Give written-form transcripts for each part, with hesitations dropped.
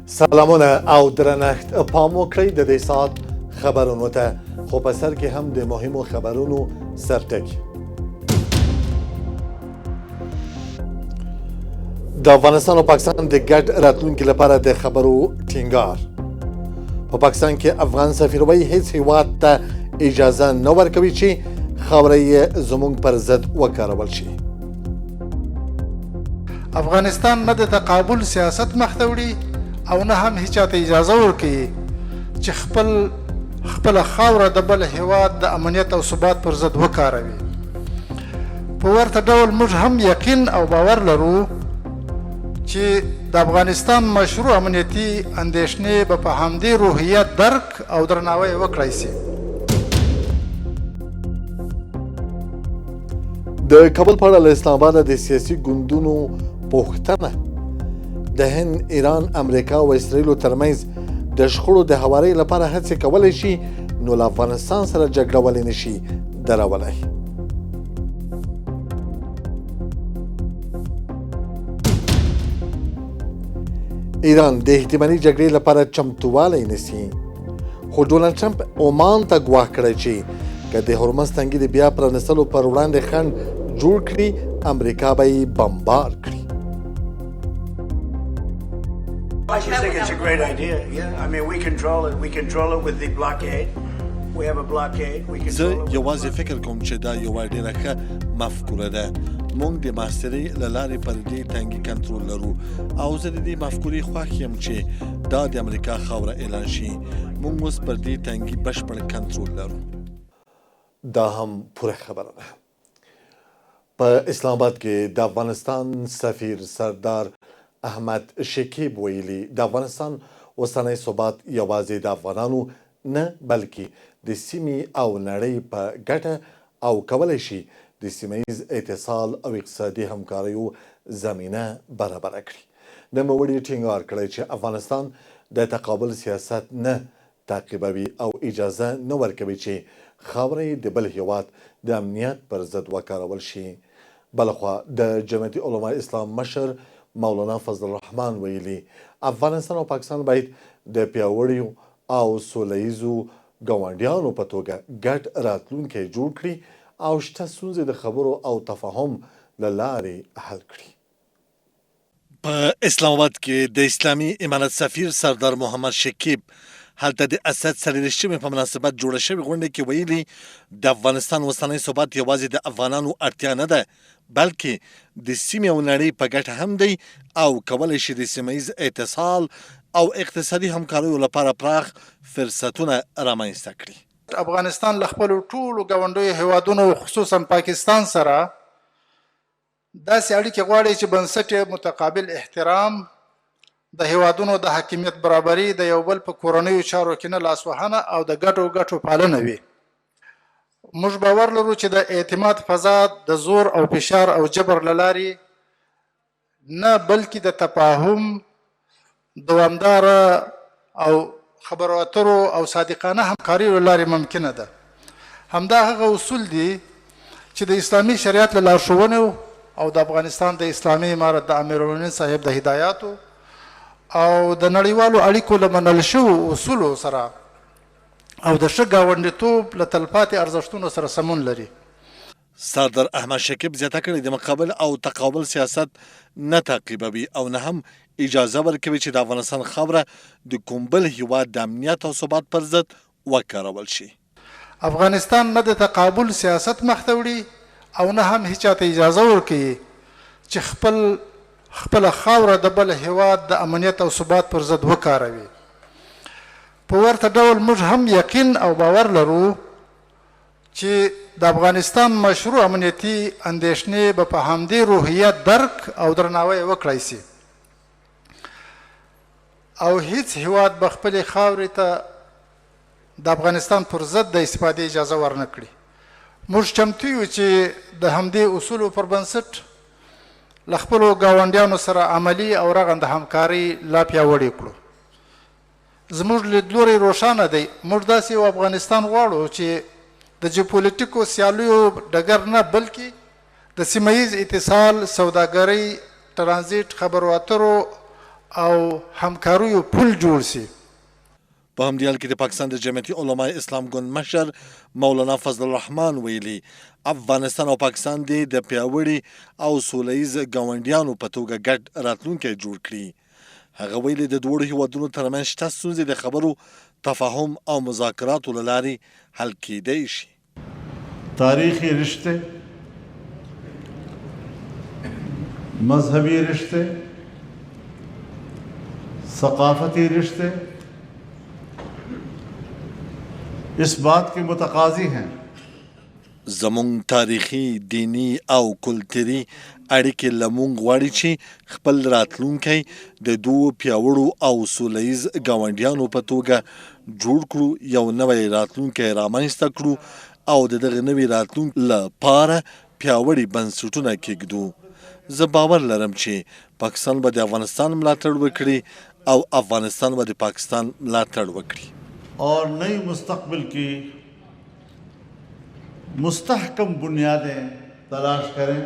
سلامونه او درنښت، پام وکړئ د دې ساعت خبرونو ته، خو په سر کې هم د مهمو خبرونو سرټکی. د افغانستان او پاکستان د ګډ راتلونکي لپاره د خبرو ټینګار. په پاکستان کې افغان سفیر وایي هیڅ هیواد ته اجازه نه ورکوي چې خاوره یې زموږ پر ضد وکارول شي. افغانستان نه د تقابل سیاست مخته وړي او نه هم هیچا ته اجازه ورکوي چې خپله خاوره د بل هیواد د امنیت او ثبات پر ضد وکاروي. په ورته ډول موږ هم یقین او باور لرو چې د افغانستان مشروع امنیتي اندېښنې به په همدې روحیه درک او درناوی وکړای شي. د کابل په اړه له اسلام آباده د سیاسي ګوندونو پوښتنه. د هند، ایران، امریکا او اسرائیلو ترمنځ د شخړو د هوارۍ لپاره هڅې کولی شي، نو له افغانستان سره جګړه ولې نشي درولی؟ ایران د احتمالي جګړې لپاره چمتووالی نیسي، خو ډونالډ ټرمپ عمان ته ګواښ کړی چې که د هرمز تنګي د بیا پرانیستلو پر وړاندې خنډ جوړ کړي، امریکا به یې بمبار کړي. I just think it's a great idea. Yeah, I mean, we control it. We control it with the blockade. We have a blockade. We زه control it with the یوازې فکر کوم چې دا یوه ډېره ښه مفکوره ده. موږ د محاصرې له لارې پر دې تنګي کنټرول لرو او زه د دې مفکورې خوښ یم چې دا د امریکا خاوره اعلان شي. موږ اوس پر دې تنګي بشپړ کنټرول لرو. دا هم پوره خبره ده. په اسلام آباد کې د افغانستان سفیر سردار احمد شکیب ویلي، د افغانستان اوسنی ثبات یوازې د افغانانو نه، بلکې د سیمې او نړۍ په ګټه او کولی شي د سیمه ییز اتصال او اقتصادي همکاریو زمینه برابره کړي. نوموړي ټینګار کړی چې افغانستان د تقابل سیاست نه تعقیبوي او اجازه نه ورکوي چې خاوره یې د بل هېواد د امنیت پر ضد وکارول شي. بلخوا د جمعیت علمای اسلام مشر مولانا فضل الرحمن ویلي، افغانستان او پاکستان باید د پیاوړیو او سوله ییزو ګاونډیانو په توګه ګډ راتلونکی جوړ کړي او شته ستونزې د خبرو او تفاهم له لارې حل کړي. په اسلام آباد کې د اسلامي امارت سفیر سردار محمد شکیب هلته د اسد څلوېښتمې په مناسبت جوړه شوې غونډه کې ویلي، د افغانستان اوسنی ثبات یوازې د افغانانو اړتیا نه ده، بلکې د سیمې او نړۍ په ګټه هم دی او کولی شي د سیمه ییز اتصال او اقتصادي همکاریو لپاره پراخ فرصتونه رامنځته کړي. افغانستان له خپلو ټولو ګاونډیو هېوادونو خصوصاً پاکستان سره داسې اړیکې غواړي چې بنسټ یې متقابل احترام، د هېوادونو د حاکمیت برابري، د یو بل په کورنیو چارو کې نه لاسوهنه او د ګډو ګټو پالنه وي. موږ باور لرو چې د اعتماد فضا د زور او فشار او جبر له لارې نه، بلکې د تفاهم، دوامداره او خبرو اترو او صادقانه همکاریو له لارې ممکنه ده. همدا هغه اصول دي چې د اسلامي شریعت له لارښوونو او د افغانستان د اسلامي امارت د امیرالمؤمنین صاحب د هدایاتو او د نړیوالو اړیکو له منل شوو اصولو سره او د ښه ګاونډیتوب له تلپاتې ارزښتونو سره سمون لري. سردار احمد شکیب زیاته کړې، د مقابل او تقابل سیاست نه تعقیبوي او نه هم اجازه ورکوي چې د افغانستان خاوره د کوم بل هیواد د امنیت او ثبات پر ضد وکارول شي. افغانستان نه د تقابل سیاست مخته وړي او نه هم هیچا ته اجازه ورکوي چې خپله خاوره د بل هیواد د امنیت او ثبات پر ضد وکاروي. په ورته ډول موږ هم یقین او باور لرو چې د افغانستان مشروع امنیتي اندېښنې به په همدې روحیه درک او درناوی وکړای شي او هیڅ هیواد به خپلې خاورې ته د افغانستان پر ضد د استفادې اجازه ورنه کړي. موږ چمتو یو چې د همدې اصولو پر بنسټ له خپلو ګاونډیانو سره عملي او رغنده همکارۍ لا پیاوړې کړو. زموږ لیدلوری روښانه دی، موږ داسې یو افغانستان غواړو چې د جیوپولیټیکو سیالیو ډګر نه، بلکې د سیمه ییز اتصال، سوداګرۍ، ترانزیټ، خبرو اترو او همکاریو پل جوړ شي. په همدې حال کې د پاکستان د جمعیت علمای اسلام ګوند مشر مولانا فضل الرحمن ویلي، افغانستان او پاکستان دې د پیاوړي او سوله ییز ګاونډیانو په توګه ګډ راتلونکی جوړ کړي. هغه ویلي، د دواړو هېوادونو ترمنځ شته ستونزې د خبرو، تفاهم او مذاکراتو له لارې حل کېدای شي. تاریخي رشتے، مذهبي رشتے، ثقافتی رشتے اس بات کے متقاضی ہیں۔ زموږ تاریخي، دیني او کلتوري اړیکې له موږ غواړي چې خپل راتلونکی د دوو پیاوړو او سوله ییز ګاونډیانو په توګه جوړ کړو، یو نوی راتلونکی رامنځته کړو او د دغه نوي راتلونکي له پاره پیاوړي بنسټونه کېږدو. زه باور لرم چې پاکستان به د افغانستان ملاتړ وکړي او افغانستان به د پاکستان ملاتړ وکړي. اور نئی مستقبل کی مستحکم بنیادیں تلاش کریں۔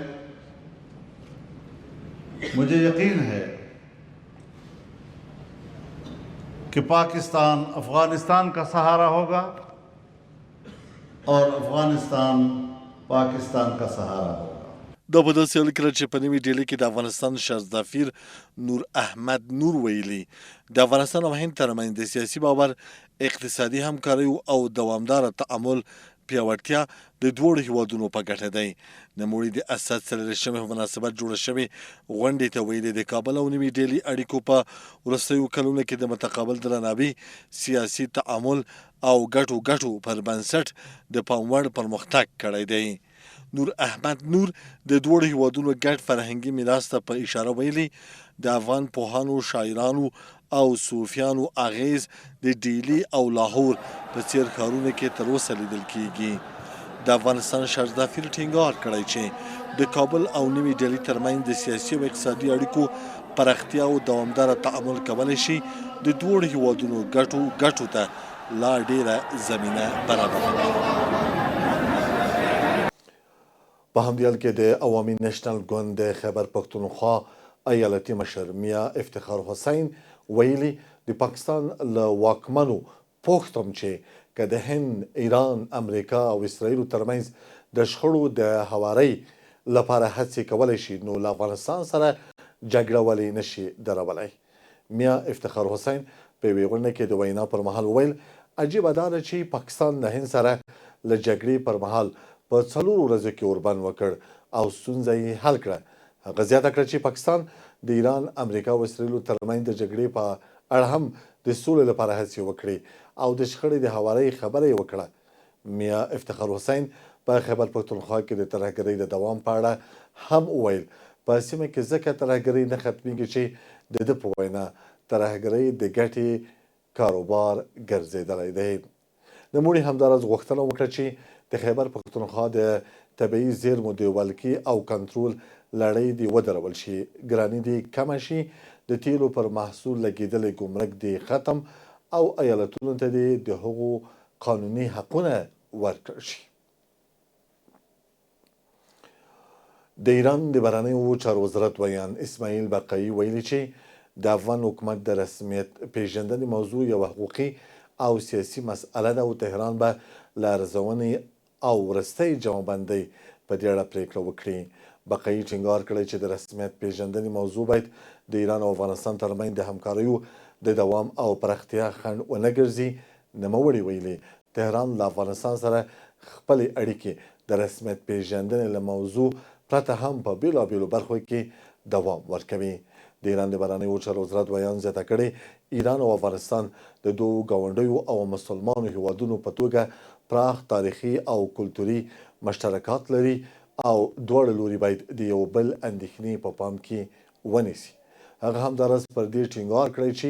مجھے یقین ہے کہ پاکستان افغانستان کا سہارا ہوگا اور افغانستان پاکستان کا سہارا ہوگا۔ دا په داسې حال کې ده چې په نوي ډیلي کې د افغانستان شارزدافیر نور احمد نور ویلي، د افغانستان او هند ترمنځ د سیاسي باور، اقتصادي همکاریو او دوامداره تعامل پیاوړتیا د دواړو هیوادونو په ګټه دی. نوموړي د اسد څلوېښتمې په مناسبت جوړه شوې غونډې ته ویلي، د کابل او نوي ډیلي اړیکو په وروستیو کلونو کې د متقابل درناوي، سیاسي تعامل او ګټو ګټو پر بنسټ د پام وړ پرمختګ کړی دی. نور احمد نور د دواړو هیوادونو ګډ فرهنګي میراث ته په اشاره ویلي، د افغان پوهانو، شاعرانو او صوفیانو اغیز د ډیلي او لاهور په څیر ښارونو کې تر اوسه لیدل کیږي. د افغانستان شارژدافیر ټینګار کړی چې د کابل او نوي ډیلي ترمنځ د سیاسي او اقتصادي اړیکو پراختیا او دوامداره تعامل کولی شي د دواړو هیوادونو ګټو ګټو ته لا ډیره زمینه برابره کړي. په همدې حال کې د عوامي نېشنل ګوند د خیبر پښتونخوا ایالتي مشر میا افتخار حسین ویلي، د پاکستان له واکمنو پوښتم چې که د هند، ایران، امریکا او اسراییلو ترمنځ د شخړو د هوارۍ لپاره هڅې کولی شي، نو له افغانستان سره جګړه ولې نه شي درولای؟ میا افتخار حسین په یوې غونډه کې د وینا پر مهال وویل، عجیبه دا ده چې پاکستان له هند سره له جګړې پر مهال په څلورو ورځو کې اوربند وکړ او ستونزه یې حل کړه. هغه زیاته کړه چې پاکستان د ایران، امریکا او اسراییلو ترمنځ د جګړې په اړه هم د سولې لپاره هڅې وکړې او د شخړې د هوارۍ خبره یې وکړه. میا افتخار حسین په خیبر پښتونخوا کې د ترهګرۍ د دوام په اړه هم وویل، په سیمه کې ځکه ترهګرۍ نه ختمېږي چې د ده په وینا ترهګرۍ د ګټې کاروبار ګرځېدلی دی. نوموړي همداراز غوښتنه وکړه چې د خیبر پښتونخوا د طبیعي زېرمو د ولکې او کنترول لړۍ دې ودرول شي، ګراني دې کمه شي، د تېلو پر محصول لګېدلی ګمرک دې ختم او ایالتونو ته دې د هغو قانوني حقونه ورکړل شي. د ایران د بهرنیو چارو وزارت ویاند اسماعیل بقایي ویلي چې د افغان حکومت د رسمیت پېژندنې موضوع یوه حقوقي او سیاسي مسئله ده او تهران به له ارزونې او وروستۍ جمع بندۍ په دې اړه پرېکړه وکړي. بقایي ټینګار کړی چې د رسمیت پېژندنې موضوع باید د ایران او افغانستان ترمنځ د همکاریو د دوام او پراختیا خنډ ونه ګرځي. نوموړي ویلي، تهران له افغانستان سره خپلې اړیکې د رسمیت پېژندنې له موضوع پرته هم په بېلابېلو برخو کې دوام ورکوي. د ایران د بهرنیو چارو وزارت ویاند زیاته کړې، ایران او افغانستان د دوو ګاونډیو او مسلمانو هېوادونو په توګه پراخ تاریخي او کلتوري مشترکات لري او دواړه لوري باید د یو بل اندېښنې په پام کې ونیسي. هغه همداراز پر دې ټینګار کړی چې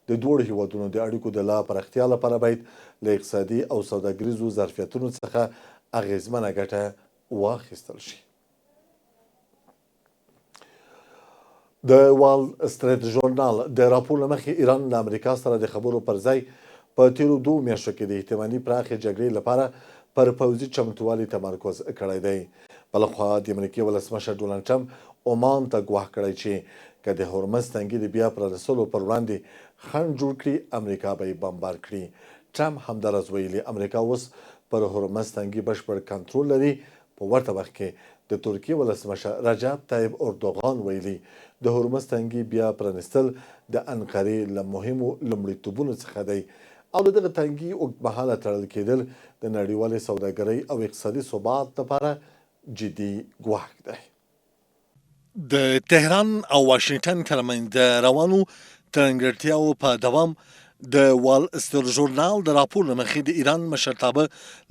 د دواړو هېوادونو د اړیکو د لا پراختیا لپاره باید له اقتصادي او سوداګریزو ظرفیتونو څخه اغېزمنه ګټه واخیستل شي. د وال ستریټ ژورنال د راپور له مخې ایران له امریکا سره د خبرو پر ځای په تیرو دوو میاشتو کې د احتمالي پراخې جګړې لپاره پر پوځي چمتووالي تمرکز کړی دی. بلخوا د امریکې ولسمشر ډونالډ ټرمپ عمان ته ګواښ کړی چې که د هرمز تنګي د بیا پرانیستلو پر وړاندې خنډ جوړ کړي، امریکا به یې بمبار کړي. ټرمپ همداراز ویلي، امریکا اوس پر هرمز تنګي بشپړ کنترول لري. په ورته وخت کې د ترکیې ولسمشر رجب طیب اردوغان ویلي، د هرمز تنګي بیا پرانیستل د انقرې له مهمو لومړیتوبونو څخه دی او د دغه تنګي اوږدمهاله تړل کېدل د نړیوالې سوداګرۍ او اقتصادي ثبات لپاره جدي ګواښ دی. د تهران او واشنګټن ترمنځ د روانو ترنګړتیاو په دوام د وال ستر ژورنال د راپور له مخې د ایران مشرتابه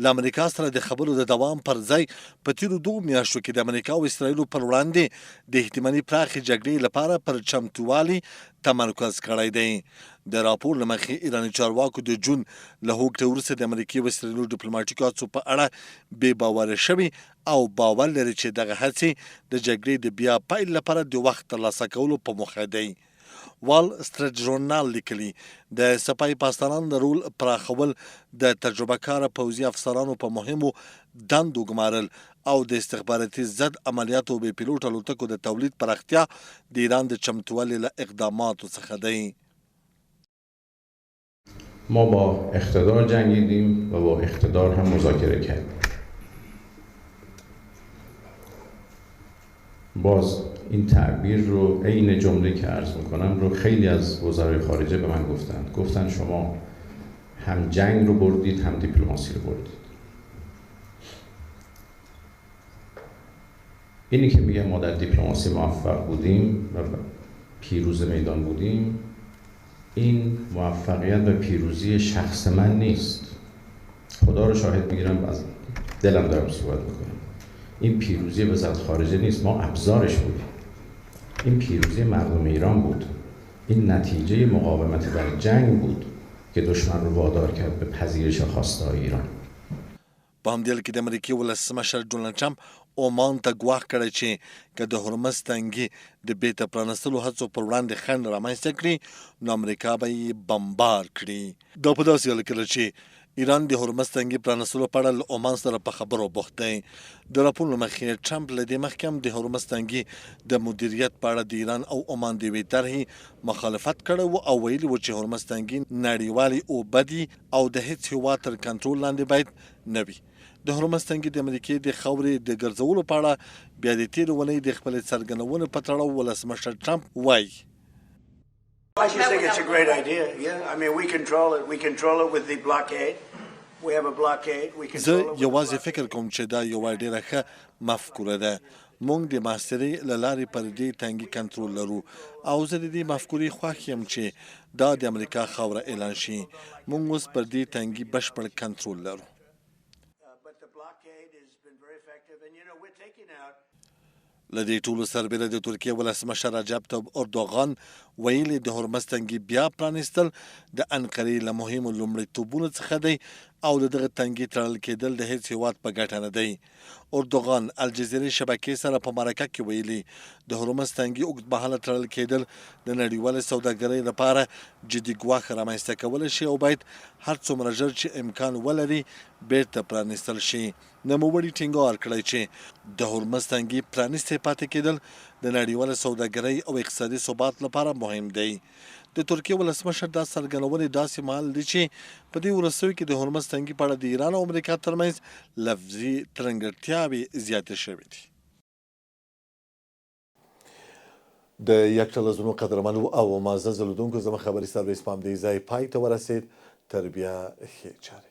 له امریکا سره د خبرو د دوام پر ځای په تیرو دوو میاشتو کې د امریکا او اسراییلو پر وړاندې د احتمالي پراخې جګړې لپاره پر چمتووالي تمرکز کړی دی. د راپور له مخې ایراني چارواکو د جون له هوکړې وروسته د امریکې او اسراییلو ډیپلوماټیکو هڅو په اړه بې باوره شوي او باور لري چې دغه هڅې د جګړې د بیا پیل لپاره د وخت ترلاسه کولو په موخه دی. وال سټریټ ژورنال لیکلي، د سپاه پاسداران د رول پراخول، د تجربه کاره پوځي افسرانو په مهمو دندو ګمارل او د استخباراتي ضد عملیاتو او بې پیلوټه الوتکو د تولید پراختیا د ایران د چمتووالي له اقداماتو څخه دی. ما با اقتدار جنگیدیم و با اقتدار هم مذاکره کردیم. باز این تعبیر رو، عین جمله که عرض میکنم رو خیلی از وزرای خارجه به من گفتند. گفتن شما هم جنگ رو بردید هم دیپلماسی رو بردید. اینی که میگم ما در دیپلماسی موفق بودیم و پیروز میدان بودیم، این موفقیت و پیروزی شخص من نیست. خدا رو شاهد میگیرم، از دلم دارم صحبت میکنم. این پیروزی وزارت خارجه نیست، ما ابزارش بودیم. این پیروزی مردم ایران بود. این نتیجه مقاومت در جنگ بود که دشمن رو وادار کرد به پذیرش خواسته‌های ایران. په همدې حال کې د امریکې ولسمشر ډونالډ ټرمپ عمان ته ګواښ کړی چې که د هرمز تنګي د بیرته پرانستلو هڅو پر وړاندې خنډ رامنځته کړي نو امریکا به یې بمبار کړي. دا په داسې حال کې ده چې ایران د هرمز تنګي پرانستلو په اړه له عمان سره په خبرو بوخت دی. د راپورونو له مخې ټرمپ له دې مخکې هم د هرمز تنګي د مدیریت په اړه د ایران او عمان د یوې طرحې مخالفت کړی و او ویلي و چې هرمز تنګي نړیوالې اوبه دي او د هیڅ هیواد تر کنټرول لاندې باید نه وي. د هرمز تنګي د امریکې د خاورې د ګرځولو په اړه بیا د تېرې اونۍ د خپلې څرګندونې په تړاو ولسمشر ټرمپ وايي. I just think it's a great idea. Yeah, I mean, we control it. We control it with the blockade. We have a blockade. We زه control it with the یوازې فکر blockade. کوم چې دا یوه ډېره ښه مفکوره ده. موږ د محاصرې له لارې پر دې تنګي کنترول لرو او زه د دې مفکورې خوښ یم چې دا د امریکا خاوره اعلان شي. موږ اوس پر دې تنګي بشپړ کنترول لرو. له دې ټولو سربېره د ترکیې ولسمشر رجب طیب اردوغان ویلي، د هرمز تنګي بیا پرانیستل د انقرې له مهمو لومړیتوبونو څخه دی او د دغه تنګي تړل کېدل د هېڅ هېواد په ګټه نه دی. اردوغان الجزیرې شبکې سره په مرکه کې ویلي، د هرمز تنګي اوږدمهاله تړل کېدل د نړیوالې سوداګرۍ لپاره جدي ګواښ رامنځته کولی شي او باید هر څومره ژر چې امکان ولري بېرته پرانیستل شي. نوموړي ټینګار کړی چې د هرمز تنګي پرانیستې پاتې کېدل د نړیوالې سوداګرۍ او اقتصادي ثبات لپاره مهم دی. د ترکیې ولسمشر دا څرګندونې داسې مهال دي چې په دې وروستیو کې د هرمز تنګي په اړه د ایران او امریکا ترمنځ لفظي ترنګړتیاوې زیاتې شوې دي. د یکتلزونو قدرمنو او معززو لیدونکو، زموږ خبري سرویس په همدې ځای پای ته ورسید. تر بیا ښې چارې.